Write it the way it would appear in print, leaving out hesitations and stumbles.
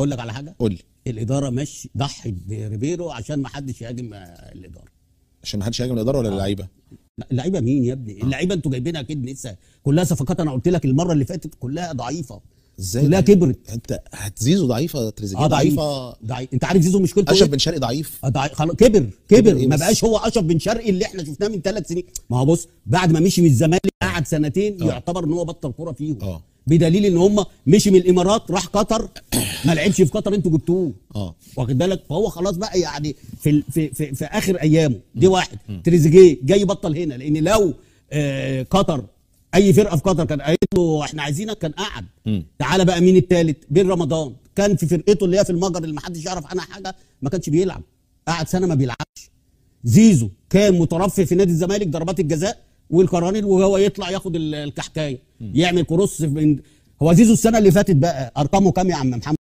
اقول لك على حاجة؟ قول لي. الادارة مش ضحت بريبيرو عشان ما حدش يهاجم الادارة. عشان ما حدش يهاجم الادارة ولا اللعيبة؟ اللعيبة مين يا ابني؟ اللعيبة انتوا جايبينها اكيد لسه كلها صفقات، انا قلت لك المرة اللي فاتت كلها ضعيفة. ازاي؟ كلها كبرت. انت زيزو ضعيفة، تريزيجيه ضعيفة. ضعيف. انت عارف زيزو مشكلته اشرف بن شرقي ضعيف. خلاص كبر كبر، ما بقاش هو اشرف بن شرقي اللي احنا شفناه من 3 سنين. ما هو بص، بعد ما مشي من الزمالك قعد سنتين يعتبر ان هو بطل كورة فيهم. بدليل ان هم مشي من الامارات راح قطر، ما لعبش في قطر، انتوا جبتوه. واخد بالك؟ فهو خلاص بقى يعني في في في, في اخر ايامه. دي واحد. تريزيجيه جاي يبطل هنا، لان لو قطر اي فرقه في قطر كان قالت له احنا عايزينك كان قعد. تعالى بقى مين الثالث؟ بن رمضان كان في فرقته اللي هي في المجر اللي ما حدش يعرف عنها حاجة، ما كانش بيلعب، قعد سنة ما بيلعبش. زيزو كان مترفع في نادي الزمالك ضربات الجزاء والقرانين، وهو يطلع ياخد الكحكايه يعمل كروس. من هو زيزو السنة اللي فاتت بقى ارقامه كام يا عم محمد؟